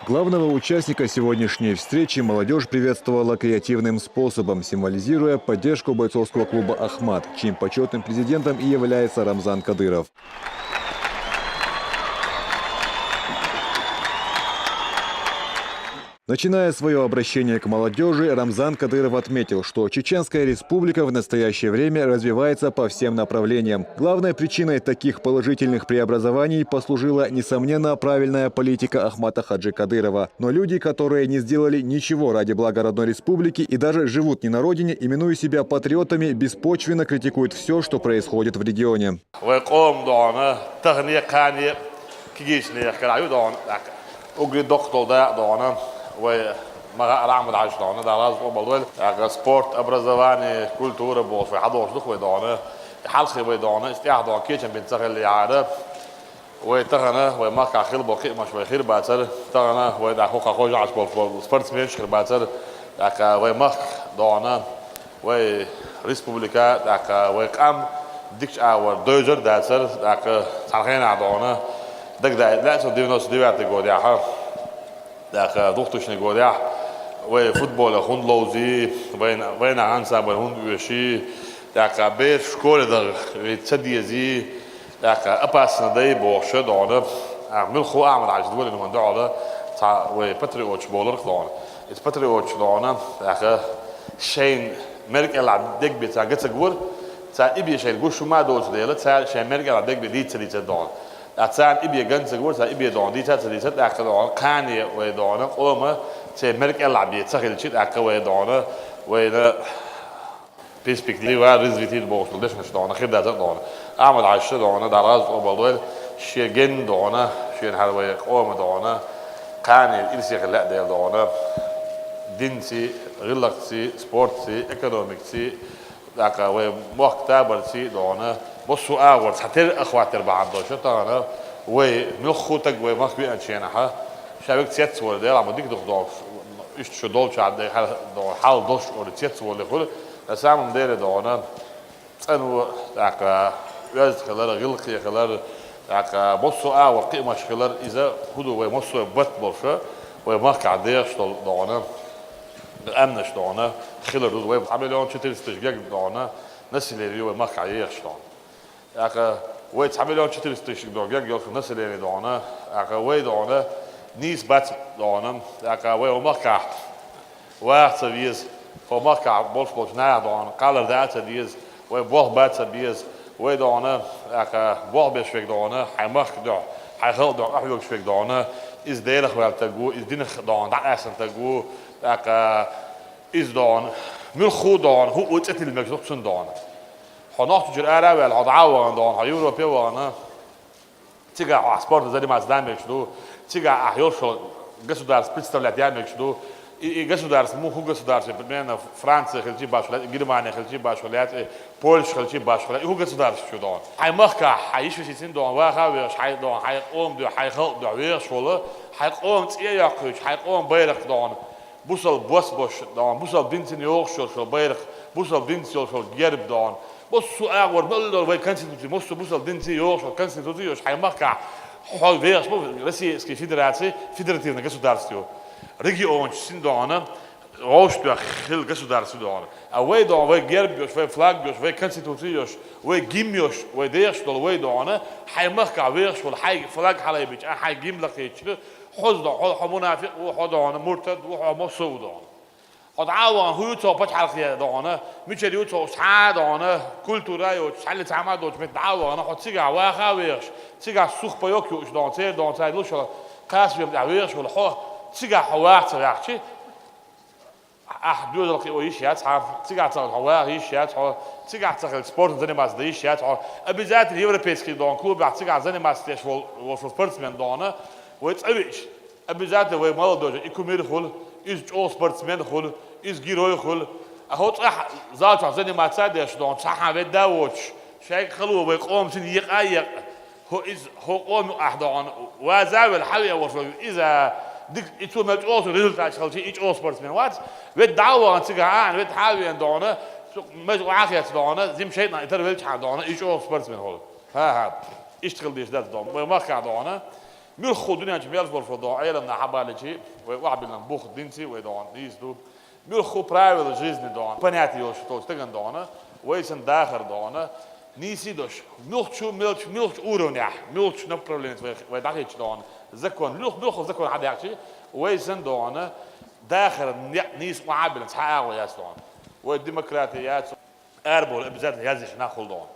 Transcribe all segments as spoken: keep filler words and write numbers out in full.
Главного участника сегодняшней встречи молодежь приветствовала креативным способом, символизируя поддержку бойцовского клуба «Ахмат», чьим почетным президентом и является Рамзан Кадыров. Начиная свое обращение к молодежи, Рамзан Кадыров отметил, что Чеченская Республика в настоящее время развивается по всем направлениям. Главной причиной таких положительных преобразований послужила, несомненно, правильная политика Ахмата Хаджи Кадырова. Но люди, которые не сделали ничего ради блага родной республики и даже живут не на родине, именуя себя патриотами, беспочвенно критикуют все, что происходит в регионе. Вай къоман дона, тахане, кхане, кегийча наьха кара ю дона, тӀаккха уггаре доккха дола дакъа дона, вай МагӀар Ахьмад-Хьажа дона, Дала раьза хилва цунна, тӀаккха спорт, образование, культура бохуш вай хьадолуш ду-кх вай дона, хьалххе вай дона, иза тӀехь дона кечам бина ца хиллехьара, вай тахана, вай махкахь хилла болу кхиамаш вай хир бацара, тахана вай тӀаккха хӀокху хьожа Ӏаш болу спортсменаш хир бацара, тӀаккха вай махка дона, вай республика, тӀаккха вай къам дикачу агӀор девзар а дацара, тӀаккха цхьана хенахь дона, дагадаийта лаьа со девяносто девятый годехь, тӀаккха двухтысячный годехь, вай футболехь хӀунда ловзий, вайна, вайнах ансамбль хӀунда оьший, тӀаккха бераш школе даха вай ца дезий, тӀаккха опасный дай бохуш дона, тӀаккха муьлхха а Ахьмад-Хьаьжа долийна хӀума дуьхьал цхьа вай патриоташ болура-кх дона. Иза патриоташ дона, тӀаккха шайна мер кӀелахь дегабе цара ган ца гура, цара и бен шайна гуш хӀума а доцу дела, цара шайн мер кӀелахь дегабе дийца ца дийцара дона. ТӀаккха царна и бен ган ца гура, цара и бен дона дийца ца дийцара, тӀаккха дона, кхане вай дона, къоман церан мер кӀелахь бен ца хилча, тӀаккха вай дона, вайна перспектива развития бохуш долу дешнаш дона, хир дацара дона. Ахьмад-Хьаьжа дона, Дала раьза хилва цунна, шен генна дона, шена хӀара вай къоман дона, кхане ирсе хила лаьа дела дона, динций, гӀиллакхций, спортций, экономикаций, тӀаккха вай мохк табарций дона, массо а агӀор цхьа терра а хӀоттор бахьана долуш, тахана вай муьлхха а стаг вай махка веанчу хенахь, ша вега цецволу дела, ма дика ду-кх дона, иштта шу долчохь дай хьара дона, хьал долуш олу цецволу хуьлу, на самом деле дона, цӀано, тӀаккха оьзда хилар, гӀиллакхе хилар, тӀаккха массо а агӀор кхиамаш хилар, иза хӀун ду вай массо а барт болуш, вай махкахь дехаш долу дона, къаьмнаш дона, хилар ду вай цхьа миллион четыреста тысяч гергга дона, население ю вай махкахь ехаш дона. ТӀаккха вай цхьа миллион четыреста тысяч дона гергга йолуш население дона, тӀаккха вай дона, нийса бац дона, тӀаккха вай хӀокху махкахь ваха ца веза, хӀокху махкахь болуш болчу наха дона, кхаллар дан а ца деза, вай болх бан а ца беза, вай дона, тӀаккха болх беш верг дона, хьайн махка дуьхьа, хьайн халкъ дуьхьа къахьоьгуш верг дона, иза Делах ваьлла стаг ву, иза динах дона, дӀакъаьстина стаг ву, тӀаккха иза дона, муьлхха а дона, хӀуъа цӀе тилла мегаш ду-кх цунна дона. Хьо Нохчийчуьра ара а ваьлла, хьо дӀа а вахана дона, хьо Европе а вахана, цигахь ахь спортом заниматься дан мегаш ду, цигахь ахь йолуш йолу государство представлять ян мегаш ду. И, и государство, муха государство, примерно, Франция хилчий башхо лаьцна, Германия хилчий башхо лаьцна, Польша хилчий башхо лаьцна, и хӀун государство ю дона? Хьайн махкахь, хьайн йишин-йичин дона, ваха а вехаш, хьайн дона, хьайн къоман дуьхьа, хьайн халкъан дуьхьа вехаш волу, хьайн къоман цӀе а йоккхуьйтуш, хьайн къоман байракх дона. Бусалба бос бош дона, бусалба динцина йогӀуш йолуш йолу байракх, бусалба динца йолуш йолу герб дона. Массо а агӀор мел долу вай конституци, массо а бусалба динца йогӀуш йолу конституци йолуш хьайн махкахь хьо вехаш бу Российский Федераций федеративный государство ю. Регионаш син дона, вовшах дуьхьа хилла государство дона. А вай дона, вай герб йолуш, вай флаг йолуш, вай конституци йолуш, вай гимн йолуш, вай дехаш долу вай дона, хьайн махкахь вехаш волу, хьайн флаг хьалайбича, а хьайн гимн лакхийча, хьо дона, хьо, хьо мунафикъ ву, хьо дона, муртад ву, хьо массо а ву дона. Хьо дӀа а вахана, хӀун ю цо пачхьалкхе дона, мичара ю цо цхьа а дона, культура а йоцуш, цхьалли цхьа хӀума а доцуш метта дӀа а вахана, хьо цигахь ваха а вехаш, цигахь сухпайок юуш дона, церан дона цара луш йолу кхасвем тӀехь вехаш волу хьо, цигахь хьо ваха ца ваьхчи, ахь доьзал кхио йиш яц хьан, цигахь ца хилча хьо ваха йиш яц хьо, цигахь ца хилча спортом заниматься дан йиш яц хьо, обязательно европейский дона клубехь цигахь заниматься деш волу, волу спортсмен дона, вай цӀа веача, обязательно вай молодёжь, и кумир хуьлу, иза чӀогӀа спортсмен хуьлу, иза герой хуьлу. А хӀо цӀахь зал чохь заниматься а деш дона, цхьа хьан ведда а воцуш, шайга хало вай къоман син екъа а екъа. ХӀо иза, хӀо къоман юкъахь дона, ваза а велла, хьан веа волуш вай, иза дика, и цо мел чӀогӀа результат хилчи, и чӀогӀа спортсмен вац. Ведда дӀа а вахана цигахь, а, ведда хьан а веана дона, цу межа охьа а хецна дона, зим шайтӀан и тара велчхьана дона, и чӀогӀа спортсмен хуьлу. ХӀа-хӀа, иштта хила дезаш дац дона, вай махкахь дона. Муьлхха дуьнен чу мел болуш волу догӀу Ӏелам нах хьабалийчи, вай охьабиллина бух динци вай догӀу нийса ду. Муьлхха правила жизни догӀу, понятие йолуш долчу стагана догӀу, вай санна дахар догӀу, нийса долуш, муьлххачу, мелчу, муьлххачу уровнехь, муьлххачу направленица вай, вай дӀахӀиттича догӀу, закон, муьлх-, муьлхха закон хьадаьккхичи, вай санна догӀу, дахар некъ нийса охьабиллина цхьа агӀо яц догӀу. Вай демократи яц. Арабовла обязательно язъеш нах хуьлу догӀу.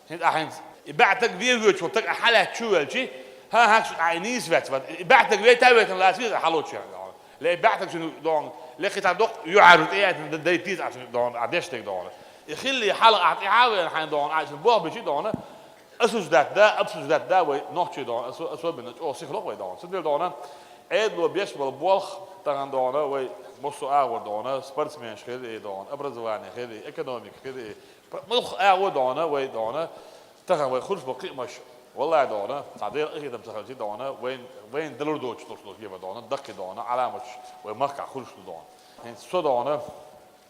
ХӀинца а хӀинца и баьӀтаг вен воьдуш волу стаг а хьалаьцча чу велчи, хӀан, хӀан, шу ахь и нийса вац ван. И баьӀтаг вейта а вейтина лаца веза хьалочу догӀу. Ле и баьӀтаг шуна догӀу, ле кхин цхьа доккха юьхьар тӀе а яйтина дайтийца ахь шуна догӀу, ахь деш дерг догӀу. И хилли хьала ахь тӀе хьа а веана хьайна догӀу, ахь шуна болх бичи догӀу. Осуждать да, обсуждать да вай нохчий догӀу, осо-, особенно чӀогӀа сихло вай догӀу. Цундела догӀу, Ӏедало беш болу болх тахана догӀу, вай массо а агӀор догӀу, спортсменаш хир и догӀу, образование хир и, экономика хир и, п-, муьлхха агӀо догӀу, вай догӀу, тахана вай хуьлуш болу кхиамаш, валлахӀи догӀу, цхьа Делан къинхетам ца хилчи догӀу, вайн, вайн далур доцуш долуш долу гема догӀу, даккхий догӀу, Ӏаламаташ вай махкахь хуьлуш ду догӀу. ХӀинца со догӀу,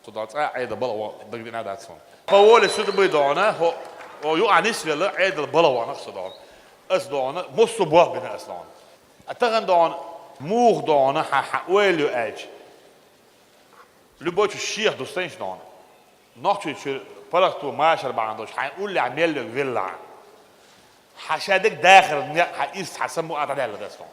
Цу догӀу цкъа а Ӏедал балха ван дагадина дац суна. По воле судьбы догӀу, хӀо, хӀо юкъахь нисвелла Ӏедал балха ван со догӀу. Ас догӀу, массо а болх бина ас догӀу. А тахана догӀу, муха догӀу, хьан, хьан ойла ю аьлча. Любой чу шех ду стенш догӀу. Нохчийчуьра паргӀато машар бахьана долуш, хьайн уллехь мел йолу велла. Хьан ша дерг дахар некъ, хьан ирс, хьан саму а дӀадаьлла дац догӀу.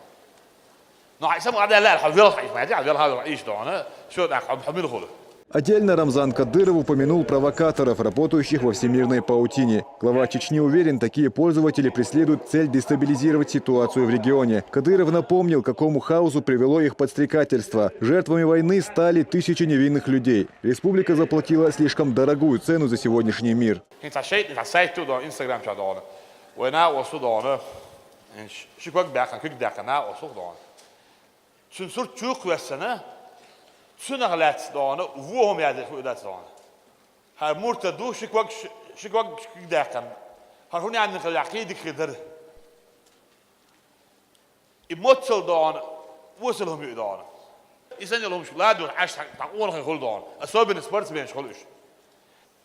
Ну, хьайн саму а даьлла аьлла, хьо велха хьо ма хьаьжи, хьо велха велха ийш догӀу, шо тӀаккха хьо, хьо мила хуьлу? Отдельно Рамзан Кадыров упомянул провокаторов, работающих во всемирной паутине. Глава Чечни уверен, такие пользователи преследуют цель дестабилизировать ситуацию в регионе. Кадыров напомнил, к какому хаосу привело их подстрекательство. Жертвами войны стали тысячи невинных людей. Республика заплатила слишком дорогую цену за сегодняшний мир. ХӀинца шайтӀа, хӀинца сайт ду догӀу, Instagram чохь догӀу. Вай накъосту догӀу. Ш-, ши ког баьккхина, куьг даьккхина накъосту догӀу. Цуьнан сурт чу кхоьссина, цунах лаьцна догӀу, вон хӀума яздеш хӀу дац догӀу. ХӀара муртад ду, ши ког, ши, ши ког, ши куьг даьккхина. ХӀара хӀун яьнна хилла, кхин дика хир дара. И моццал догӀу, осал хӀума ю и догӀу. И санна йолу хӀумаш ладугӀуш Ӏаш тхан къонахий хуьлу догӀу. Особенно спортсменаш хуьлу уьш.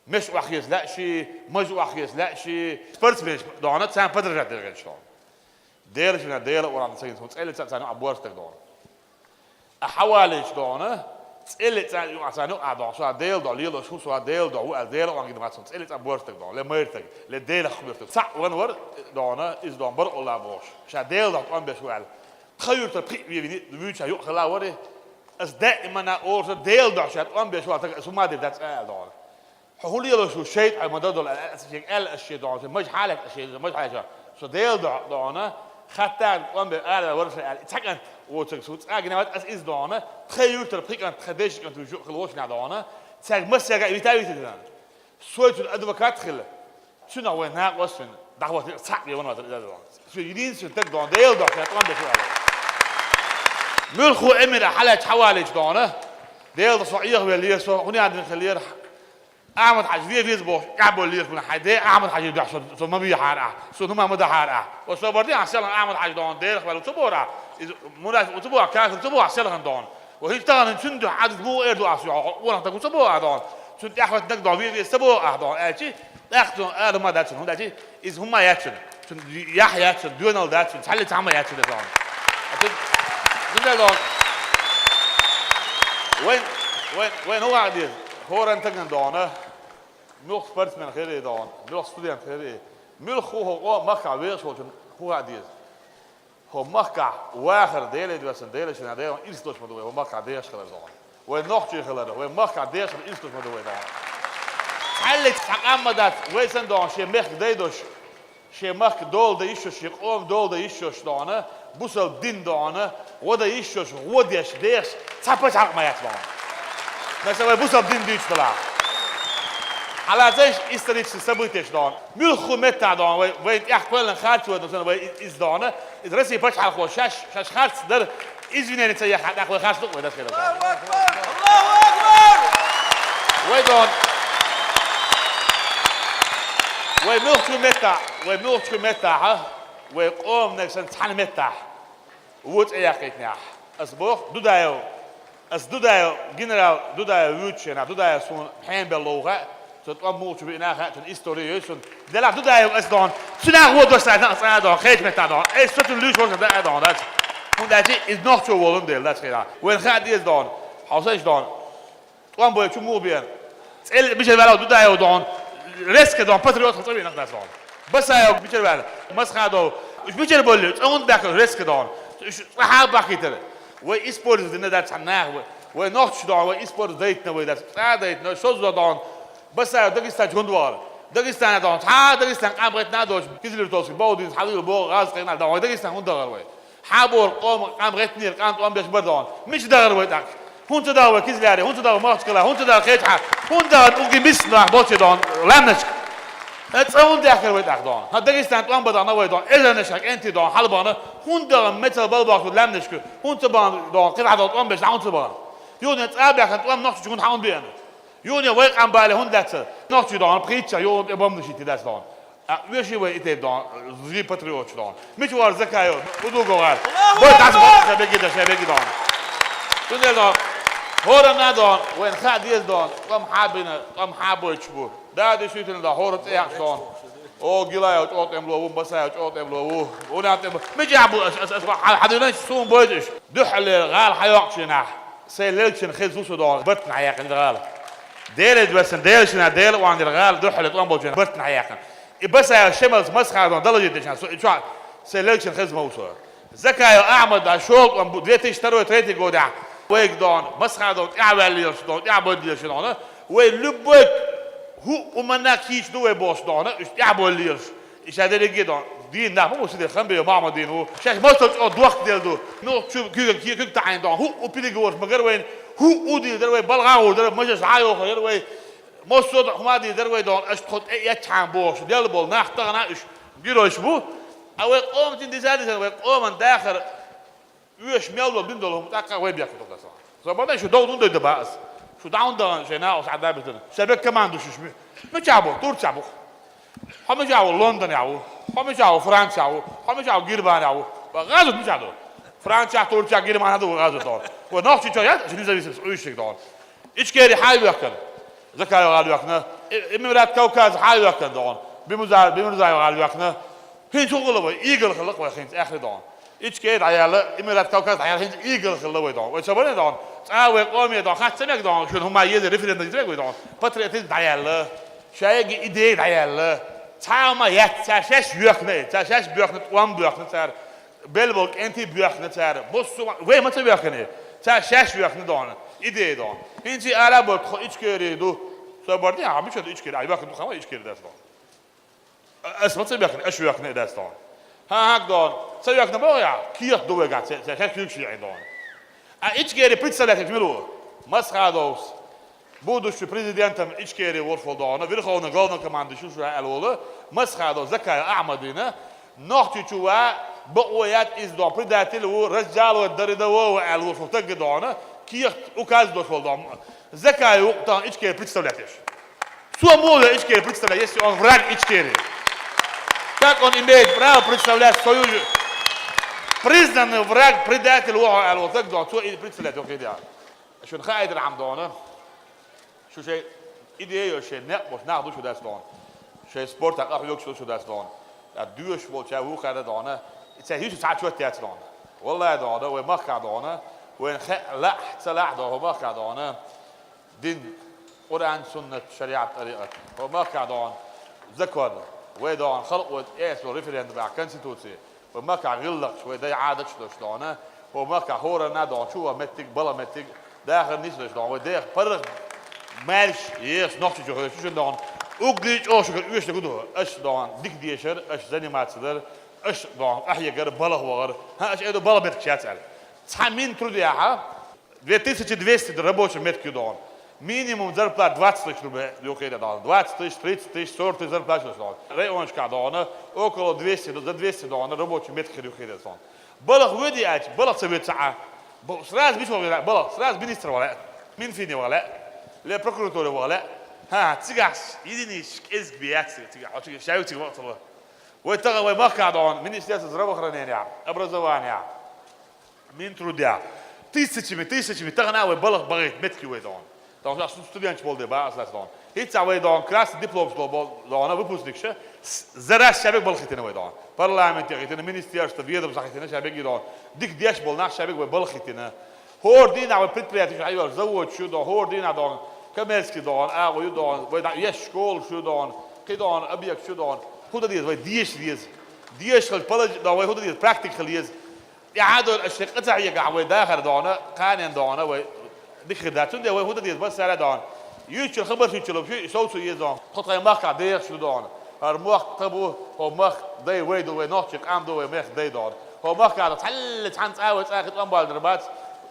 Меш охьахеца лаьа ши, маж охьахеца лаьа ши, спортсменаш догӀу, царна подражать дерг догӀу. Делан шина Делан урамна ца гина, цхьа цӀе леца царна юкъахь божа стаг догӀу. Ахьа валийча догӀу, цӀе леца юкъахь царна юкъахь догӀу, со Делан догӀу лелош ву, со Делан догӀу ву аьлла, Делан урамна гина вац, цӀе леца божа стаг догӀу, ле майра стаг, ле Делах хӀуьртаг. Цхьаъ ван вара догӀу, иза догӀу, бара Аллах бохуш, ша Делан догӀу тӀом беш ву аьлла. Тхан юьртара пхиъ вен вуьйцуш юкъа хила а вара, аса даимана олуш Делан догӀу ша тӀом беш ву аьлла, тага аса хӀума дийр дац аьлла догӀу. Хьо хӀун лелош ву, шайтӀа хьо ма дан долу аьлла, аса шега аьлла, аса шен догӀу, маж хьалаьцна аса шен, маж хьалаьцна. Со Делан догӀу догӀу, хаттар тӀом беш ара вара ша аьлла, и цхьа кӀант воцург, со цкъа гина вац, аса иза догӀу, тхан юьртара пхи кӀант, тхан деши кӀант вуьйцу юкъа хила волчу нах догӀу, цаьрга массаьрга а вита а витина. Соьца адвокат хила, цуьнах вайн накъост вина, дӀахӀоттийна цхьаъ бен ван вацара иза догӀу. Со единственный стаг догӀу, Делан догӀу, ша тӀом беш ву аьлла. Муьлхха Эмир а хьалаьцча хьавалийча догӀу, Делан догӀу, со Ӏехавеллера, со хӀун ян дина хиллера, Ахьмад-Хьаьжа вен веза бохуш, тӀаьхьабевллера хӀуна хьайн ден, Ахьмад-Хьаьжа дуьхьа со, со ма вехьара ахь, со хӀума ма дахьара ахь. Оцу собар де ахь селхана Ахьмад-Хьаьжа догӀу, Делах ваьлла ца бохура ахь, иза мунафикъ ца боху ахь, кафир ца боху ахь селхана догӀу. Ва хӀинца тахана цуьнан дуьхьа Ӏадат муха эр ду ахь, со хьо къонах стаг ца боху ахь догӀу. Цуьнан тӀаьхьа хӀоьттинарг догӀу, вен веза ца боху ахь догӀу, аьлчи, тӀаккха цунна ала ма дац, хӀунда аьлчи, иза хӀума яц цуьнан. Цуьнан яхь яц цуьнан, доьналла дац цуьнан, цхьаллица хӀума яц цуьнан догӀу. Аса, динна догӀу. Вайн, вайн, вайн хӀун хаа деза? ХӀоранна тагана догӀу, муьлхха спортсмен хир и догӀу, муьлхха студент хир и, муьлхха хӀу хӀокху махкахь вехаш волчун хӀун хаа деза? ХӀо махкахь вахар Деле доьссина, Деле шина Делан ирс долуш ма ду вай, хӀо махкахь дехаш хилар догӀу. Вай нохчий хилар, вай махкахь дехаш хилар ирс долуш ма ду вай догӀу. Цхьаллица цхьа къам ма дац, вай санна догӀу, шен мехкан дай долуш, шен махка дола дан йиш йолуш, шен къоман дола дан йиш йолуш догӀу, бусалба дин догӀу, гӀо дан йиш йолуш, гӀо деш, дехаш цхьа пачхьалкх ма яц догӀу. Масала, вай бусалба дин дуьйцуш далахь. Хьалацайша исторический событиеш догӀу. Муьлхха меттахь догӀу, вай, вай тӀехь кхоьллина харц вай, вай иза догӀу, иза Россия пачхьалкхо шаьш, шаьш харц дар, извинение ца яххьа, тӀаккха вай харц ду вай дашхелар. Аллаху акбар! Аллаху акбар! Вай догӀу, вай муьлххачу меттахь, вай муьлххачу меттахь, вай къоманиг санна цхьана меттахь вон цӀе яккхийтинехь. Ас боху, Дудаев, ас Дудаев, генерал Дудаев вуьйцу шена, Дудаев суна хьенан белла ву хаьа, Со тӀом муха чу биъна хаьттина истори йой сун. Делахь Дудаев ас дон. Цуьнах вон дош сан нах цӀа дон, хечмета дон. Ай со цуьнан луьйш вожа да дон, дац. ХӀунда аьлча иза нохчо волун дела, дац хира. Вайн хаа деза дон. Хьо саш дон. ТӀом бой чу муха бен. ЦӀел мичара ваьлла Дудаев дон. Резко дон, патриот хила цӀа вина дац дон. Басаев мичара ваьлла. Масхадов. Уж мичара болли, цӀа хӀунда баьхкар резко дон. Уж цӀа хьа бахийтар. Вай использовать дина дац хьан нах вай. Вай нохчаш дон, вай использовать дайтина вай дац. ЦӀа дайтина, шозза дон. Басаев Дагестан чу хӀунда вахар? Дагестан дон. Цхьа Дагестан къам гӀетна а доцуш, Кизилюртовский, Баудин, хьалил богӀу, гӀаз кхайна дон. Вай Дагестан хӀунда дахар вай? Хьабор къома къам гӀеттинера, къам тӀом беш бар дон. Мича дахар вай тӀаккха? ХӀунда ца дахар вай Кизляре, хӀунда ца дахар Махачкала, хӀунда ца дахар Хечхьа, хӀунда дахар угги мис нах болче дон, лаьмнашка? Э, цӀа хӀунда даьхкар вай тӀаккха дон? Хьан Дагестан тӀом бадан вай дон, эзарнаш хьан кӀентий дон, хьалабахана, хӀунда дахар мецал балбахчу лаьмнашка, хӀунда ца бахана дон, кхидӀа дон тӀом беш, хӀунда ца бахана? Юхне цӀа баьхкина тӀом нохча чу хӀунда хьан бена? Юхне вай къам бале хӀунда лаьцар? Нохчий дон, пхийтта ша, юхна тӀе бомбанаш йитти дац дон. А, веши вай и тайпа дон, зуй патриоташ дон. Мича вара Закаев, удуго гӀар. Бой дас боккха беги да, ша беги дон. Цундел дон. ХӀора на дон, вайн хаа деза дон, тӀом хьа бина, тӀом хьа бойтуш бу. Да, действительно, дон, хӀора цӀе яхаш дон. О, Гилаев чӀотӀем ло ву, Басаев чӀотӀем ло ву. Уна тӀем. Мича бу, ас, ас, ас, хьа, хьа дина суна бойтуш. Дуьххьалера гӀала хьайоккхучу нах. Сайн лелгчун хеза ву со дон, бартна хьаяккхина гӀала. Дела весна, Дела шина, Дела ван дира гӀала, дуьххьале тӀом болчу бартна хьаяккхина. И Басаев Шемалс Масхадон дала житачан, со и чохь сайн лелгчун хеза ма ву со. Закаев Ахьмад а шолгӀа тӀом бу, две тысячи второй третий годехь. Вайга дон, Масхадов тӀаьхьаваьллелаш дон, тӀаьхьабойллелаш дон, вай любой хӀуъу манна кийча ду вай бохуш дон, уьш тӀаьхьабойллелаш. И ша дерриге дон, дийна нах ма бу, сиде Хамбиев Махьмадин ву. Шаьш мостагӀ чӀогӀа дохка делла ду. Ну, чу куьйган кийра куьг таӀийна дон. ХӀуъу пилига волуш магар вайн, хӀуъу дийр дара вай, балгӀа гӀур дара, мажаш хьа йохур яра вай. Мосо а хӀума дийр дара вай дон, аша тхо тӀе эццахьан бохуш, делла болу нах тахана уьш геройш бу. А вай къоман дин диза диза, вай къоман дахар оьшуш мел долу, бин долу хӀума тӀаккха вай бехк ду таса. Со бан шу дов дун дойда баъ ас. Шу даун дан шайн накъост Ӏадда битана. Ша бек команда шуьш ми. Мичахь бу? Турцехь бу. Хьо мичахь ву? Лондонехь ву. Хьо мичахь ву? Францехь ву. Хьо мичахь ву? Германехь ву. Ва гӀазот мичахь ду? Францехь, Турцехь, Германехь ду гӀазот дон. Ва нохчи чо яц, шу независимость уьйшиг дон. Ичкери хьа а вехкана. Закаев гӀала вехкана. Эмират Кавказ хьа а вехкана дон. Бимуза-, Бимурзаев гӀала вехкана. ХӀинца хӀун хилла вай? Игала хилла вай хӀинца аьхри дон. Ичкери дӀаяьлла, Эмират Кавказ дӀаяьлла, хӀинца игала хилла вай дон. Вай ца бане дон, цкъа вай къоме дон, хатта ца мега дон, шуна хӀума еза референдум диза вай дон. Патриотизм дӀаяьлла, шайги идея дӀаяьлла. Цхьа а ма яц, цара шаьш йоьхна, цара шаьш боьхна, тӀом боьхна цара, бел болу кӀентий боьхна цара. Массо а вай ма ца вехкане, цара шаьш вехна дон, идея дон. ХӀинца ала бо тхо Ичкери ду. Со бар де, а мича ду Ичкери, а вехна ду хама Ичкери дац дон. Ас ма ца вехна, аша вехна и дац дон. ХӀан, хӀак дон. Ца вехна боху я? Кехат ду вайгахь, ца, ца, ца куьйгаш яйна дон. А Ичкери представлять мила ву? Масхадовс. Будущий президентом Ичкери ворхӀал дон. Верховный главнокомандующий шу аьлла волу. Масхадов Закаев Ахьмадина. Нохчи чу ва, бакъо яц иза дон. Предатель ву, разжаловать дари да вова аьлла волу тагга дон. Кехат указ дошвал дон. Закаев ву тахана Ичкери представлять еш. Цо муха ве Ичкери представлять, если он враг Ичкери? Как он имеет право представлять свою же признанный враг, предатель ву хьо аьлла волу таг дон, цо и представлять ву хир яхьа? Шуна хаийтина хьама дона. Шу шайн идея, шайн некъ болуш нах ду шу дац дона. Шайн спорта къахьоьгуш ду шу дац дона. Ткъа доьшуш болча ву хара дона. И цхьа хӀуьсу цхьа чот яц дона. Валлай дона, вай махка дона. Вайн хе лаахь, ца лаахь дона, вай махка дона. Дин, Къуръан, суннат, шариат, тӀарикъат. Вай махка дона закон. Вай дона халкъ вай эсо референдум, конституция. Вай махка гӀиллакхаш, вай дай Ӏадаташ дош дона. Вай махка хӀоранна дона, чу ван меттиг, бала меттиг, дахар нисдош дона. Вай деха паргӀат маьрш, еш, нохчи чу хӀоьжуш дона. Угли чӀогӀа шугар оьшург ду. Аш дона, дика дешар, аш заниматься дар, аш дона, къахьегар, балха вахар. ХӀа, аш эду бала меттиг шац аьлла. Цхьа мин труд яхьа, две тысячи двести рабочий метки дон. Минимум зарплата двадцать тысяч рублей юхира дон. Двадцать тысяч, тридцать тысяч, сорок тысяч зарплата дон. Райончка дон, около двести, за двести дон рабочий метки юхира дон. Балах веди ач, балах ца веца а. Бо-, сразу мисо вала, балах, сразу министр вала. Минфине вала. Ле прокуратуре вала. Ха, цигахь единиц кӀезиг бе яц цигахь. Очиге шаю циг вахтала. Вай тага вай махка дон, министерство здравоохранения, образования. Минтрудя. Тысячами, тысячами тахана вай балах багайт метки вай дон. Дон, шу студенташ болу де баха ас лаьцна дон. ХӀинца вай дон, красный дипломаш долу бо-, дон, выпускникаш, с-, зараш шабег балхийтина вай дон. Парламенте хийтина, министерство, ведомство хийтина шабег и дон. Дика деш болу нах шабег вай балхийтина. ХӀора дийнахь вай предприятие шу хьайоьллуш, заводаш ю дон, хӀора дийнахь дон, коммерческий дон, агӀо ю дон, вай дӀа еш школаш ю дон, кхидон, объект ю дон. ХӀун дан деза, вай деша деза. Деша хилча положи-, дон, вай хӀун дан деза, практика хила еза. ТӀаьхьа дойла аша шайн къа ца хьега, вай дахар дона, кханен дона, вай дика хир дац. Цундела вай хӀун дан деза, массара а дона. Юьйцучул хабар хилчул, шуьйра совцо еза дона. Тхо тхайн махкахь дехаш ду дона. ХӀара мохк тхан бу, хӀо махк дай вай ду, вай нохчийн къам ду, вай мехк дай дона. ХӀо махкахь цхьаьлла цхьана цӀа вай цӀа хи тӀом балдар бац,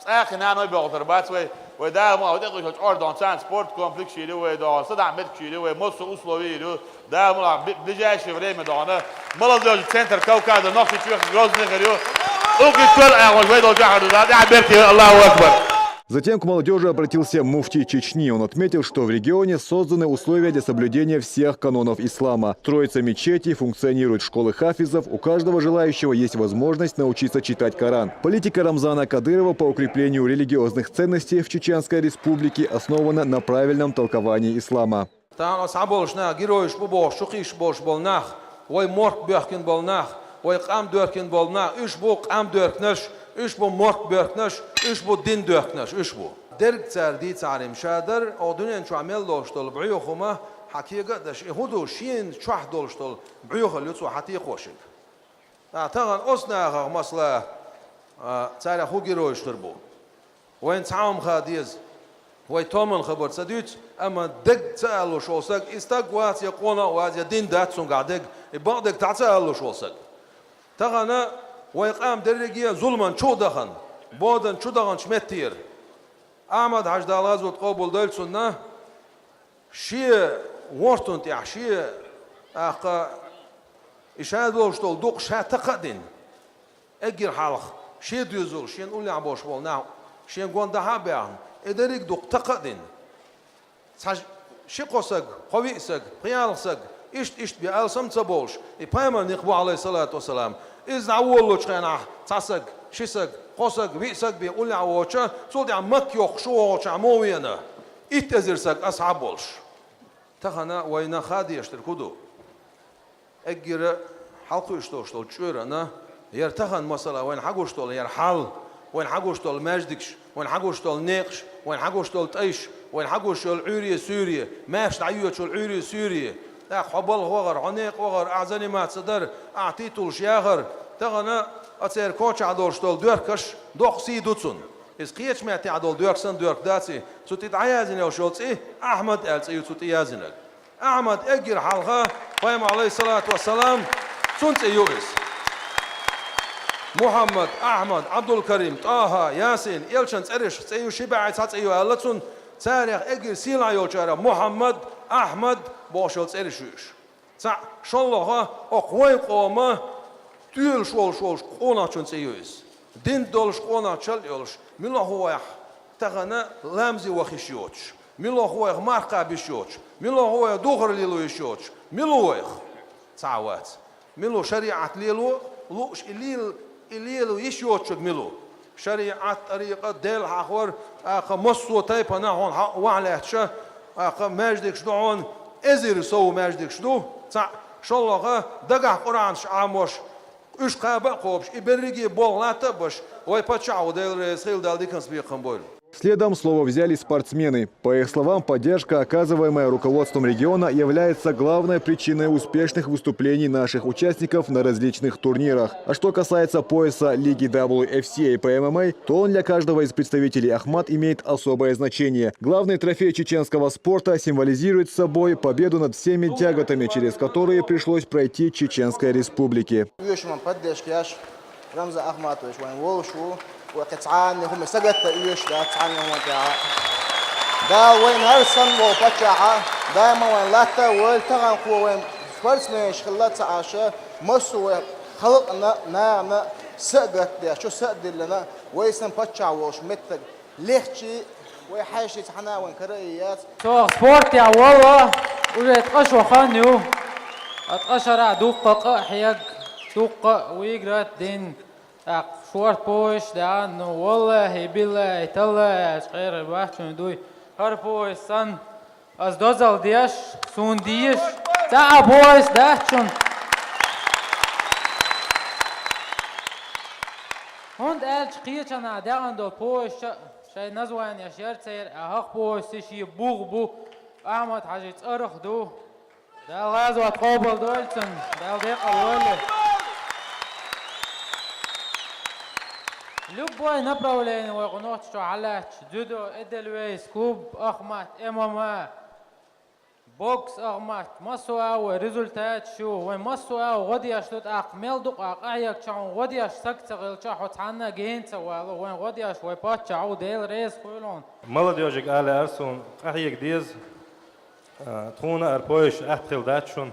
цӀа хи наной бохдар бац вай. Вай Дала мукъ лахь, вай тӀекъуьйсуш чӀор дона, царна спорт комплекс йийр ю вай дона, садахь меттиг йийр ю вай, массо а условия йийр ю. Дала мукъ лахь, б-, ближайшее время дона молодёжный центр Кавказа Нохчийчоь, Грозный хир ю. Угги кхел агӀош вай долчохь ду, Дала тӀаьхьа беркате, Аллаху акбар. Затем к молодёжи обратился муфтий Чечни. Он отметил, что в регионе созданы условия для соблюдения всех канонов ислама. Строятся мечети, функционируют школы хафизов, у каждого желающего есть возможность научиться читать Коран. Политика Рамзана Кадырова по укреплению религиозных ценностей в Чеченской Республике основана на правильном толковании ислама. Тахана схьаболуш нах геройш бу бохуш, чу кхийсаш болуш болу нах, вай мохк боьхкина болу нах, вай къам доьхкина болу нах, уьш бу къам доьхкинарш, уьш бу мохк боьхкинарш, уьш бу дин доьхкинарш, уьш бу. Дерг цара дийцарийн ша дара, оха дуьнен чохь мел долуш долу бӀоьхамах хьан кега а даш, и хӀун ду, шена чохь долуш долу бӀоьхалла ю цо хьан текхошиг. Ткъа тахана оцу нахах, масала, а, царах хӀун геройш хир бу? Вайна цхьа хӀума хан деза. Вай томан хабар ца дуьйцу, амма дерг ца алуш волу стаг, и стаг вац, я къонах а вац, я дин дац цуьнгахь дерг, и бакъдерг цхьа ца алуш волу стаг. Тахана вай къам дерриге а зуламан чу а дахана, бодан чу даханчу меттера. Ахьмад-Хьаьжа, Дала гӀазот къобалдойла цунна, шен вортан тӀехь, шен, тӀаккха, и ша долуш долу дукъ ша такха а дина, эггара хьалха шен доьзалш, шена уллехь болуш болу нах, шен гонах а баьхна, и дерриг а дукъ такха а дина. Цхьа ши-кхо саг, кхо-виъ саг, пхи-ялх саг, иштта-иштта бен алсам ца болуш, и пайхамар никъ бу, Ӏалайхиссалату вассалам. Иза дӀаволалучу хенахь цхьа саг, ши саг, кхо саг, виъ саг бен уллехь воцуш, цул тӀаьхьа Макка йоккхуш ву вогӀучохь муха веана? Итт эзар саг асхьаб болуш. Тахана вайна хан дезаш дерг хӀун ду? Эггара хьалакхуьуш долуш долу чкъурана, яра тахана, масала, вайна хьан гуш долу яра хьал, вайна хьан гуш долу маьждигаш, вайна хьан гуш долу некъаш, вайна хьан гуш долу тӀайш, вайна хьан гуш йолу Ӏуьйре-суьйре, маьрша дӀайоьдучу Ӏуьйре-суьйре, тӀаккха хьо балха вахар, хьо некъа вахар, ахь заниматься дар, ахь титулаш яхар, тахана а церан кочахь долуш долу доьхкаш доккха сий ду цунна. Иза кхечу меттехь долу доьхка санна доьхка дац и, цу тӀе дӀаяздина йолуш йолу цӀе, Ахьмад аьлла цӀе ю цу тӀе яздинарг. Ахьмад эггара хьалха, пайхамар, Ӏалайхиссалату вассалам, цуьнан цӀе ю иза. Мухьаммад, Ахьмад, Ӏабдулкарим, ТӀаха, Ясин, элчан цӀераш цӀе ю, ши бӀе цхьа цӀе ю аьлла цунна, царех эггара сийлахь йолчара Мухьаммад, Ахьмад бохуш йолу цӀераш ю уьш. Цхьаъ, шолгӀа, окху вайн къоман тоьлуш волуш волчу къонахчун цӀе ю иза. Дин долуш, къонахчалла йолуш, мила ву вайх тахана ламазе ваха йиш йоцуш, мила ву вайх марха кхаба йиш йоцуш, мила ву вайх духар лело йиш йоцуш, мила ву вайх? Цхьа а вац. Мила ву шариӀат лело, лууш и лел-, и лело йиш йоцург мила ву? ШариӀат, тӀарикъат, Дела хьахор, тӀаккха массо а тайпана хьуна хьо-, вахьа лаьтташ, тӀаккха маьждигаш ду хьуна, эзар сов маьждигаш ду, цхьаъ, шолгӀа, дагахь Къуръанаш Ӏамош, уьш кхаба а кхобуш, и берриге болх латта а беш, вай паччахь ву, Дела реза хила, Дала диканца бекхам бойла. Следом слово взяли спортсмены. По их словам, поддержка, оказываемая руководством региона, является главной причиной успешных выступлений наших участников на различных турнирах. А что касается пояса Лиги W F C A по M M A, то он для каждого из представителей Ахмат имеет особое значение. Главный трофей чеченского спорта символизирует собой победу над всеми тяготами, через которые пришлось пройти Чеченской Республике. Рамзан Ахматович вайн волуш ву, вай кхин цхьанне хӀума сагатта оьшуш дац цхьанне хӀуманна тӀехь. Дала вайна хӀара санна волу паччахьа даима вайн латта а войла, таханхо вайн спортсменаш хилла ца Ӏаш, массо а вай халкъана, нахана са а гатдеш, чу са а диллина, вай санна паччахь волуш меттиг легче, вай хьаьжча цхьана а вайн кара а яц. Цо спортехь волла, уже ткъа шо хан ю. А ткъа шарахь дуккха къа а хьег, дуккха а выиграть дина. ТӀаккха шорта повиш даьнна, ну, валлахӀи, биллахӀи, таллахӀи аьлча, къера бац шуна дуй. Ара пояс санна, ас дозал деш, суна деш, цхьа а пояс дац шуна. ХӀунда аьлча кхечанхьа дегӀан долу поясаш а шайн названеш яр церан, а хӀокху поясаш шен бух бу, Ахьмад-Хьажин цӀарах ду. Дала гӀазот къобалдойла цунна, Дала декъал войла. Любой направление вай гӀо нохча чохь хьалаьтташ: дзюдо, эдельвейс, клуб Ахмат, М М А, бокс Ахмат, массо а вай результаташ ю, вай массо а гӀо деш ду, тӀаккха мел ду-кх къахьегча хьуна гӀо деш саг ца хилча, хьо цхьанна а гена ца вало, вайн гӀо деш вай паччахь ву, Дела реза хуьлда хьуна. Молодёжиг ала лаьара суна, къахьега деза. А, тхуна ара поясаш атта хилла дац шуна,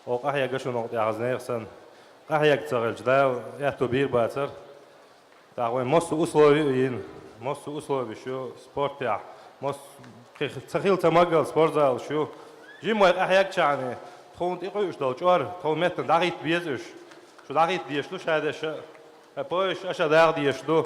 оха къахьегна шуна оха тӀехь, ас нехан санна. Къахьега ца хилча, Дала аьтту бийр бацара. ТӀаккха вайн массо а условия а йина, массо а условияш ю спортехь, массо а кхин ца хилла ца магал спортзалаш ю. Жимма вай къахьегча хьуна, тхуна тӀекхуьуш долу чкъор тхуна меттана дӀахӀитта беза уьш. Шу дӀахӀитта дезаш ду шадерш а, поясаш а ша дагӀа дезаш ду.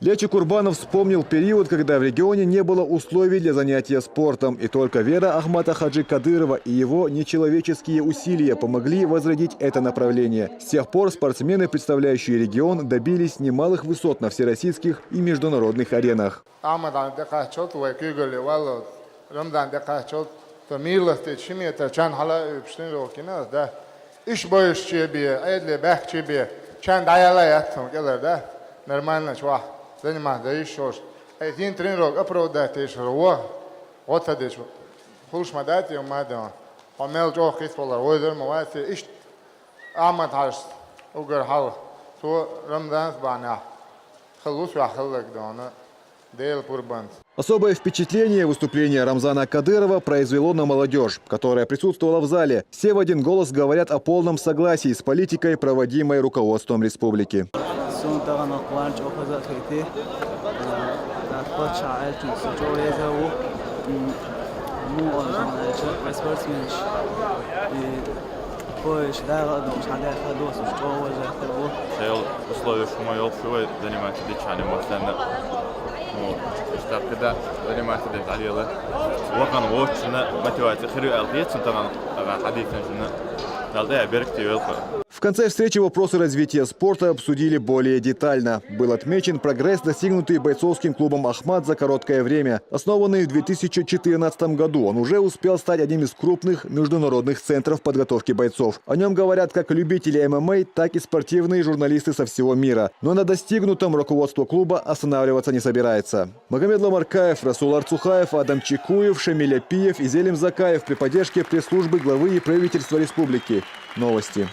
Лечи Курбанов вспомнил период, когда в регионе не было условий для занятия спортом, и только вера Ахмата-Хаджи Кадырова и его нечеловеческие усилия помогли возродить это направление. С тех пор спортсмены, представляющие регион, добились немалых высот на всероссийских и международных аренах. Ахьмад-Хьажа тӀекхаччалц вай куьйгалле валлалц, Рамзан тӀекхаччалц, со милостича ши метр чан хьала а уьйпуш тренировкина ас, да. Иш бойуш чебе, Ӏедале баьхка чебе, чан дӀаяла яц хьуна кӀелара, да. Нормально чохь заниматься дан йиш йолуш. Ай зин тренировка оправдать деш хир ву, гӀо ца дечу. Хуьлуш ма дац и ма дан. Хьо мел чӀогӀа кхица валар вовзар ма вац, иштта Ахьмад-Хьажас уггар хьалха, цо Рамзанца бахьанехь хилла ву сох хилларг дона, Делан пурбанца. Особое впечатление выступление Рамзана Кадырова произвело на молодёжь, которая присутствовала в зале. Все в один голос говорят о полном согласии с политикой, проводимой руководством республики. Суна тахана кхолларна чӀогӀа хаза а хетий. Э, тӀаккха паччахьан аьллачунна со чӀогӀа еза ву. М, муха олу аьлча, вай спортсменаш, и поясаш дагӀа а долуш, хьан даьхха а досуш, чӀогӀа вожа хир ву. Шайолу условияш хӀума йолуш ю вай заниматься дечхьана массарна. Ну, иштта кхидӀа заниматься деш дӀадела. Вахана воцучунна мотивация хир ю аьлла хета суна тахана, тахана хьадийцинчунна. Дала тӀехь беркате йойла хӀара. В конце встречи вопросы развития спорта обсудили более детально. Был отмечен прогресс, достигнутый бойцовским клубом «Ахмат» за короткое время. Основанный в две тысячи четырнадцатом году, он уже успел стать одним из крупных международных центров подготовки бойцов. О нём говорят как любители М М А, так и спортивные журналисты со всего мира. Но на достигнутом руководство клуба останавливаться не собирается. Магомед Ламаркаев, Расул Арцухаев, Адам Чекуев, Шамиль Апиев и Зелим Закаев при поддержке пресс-службы главы и правительства республики. Новости.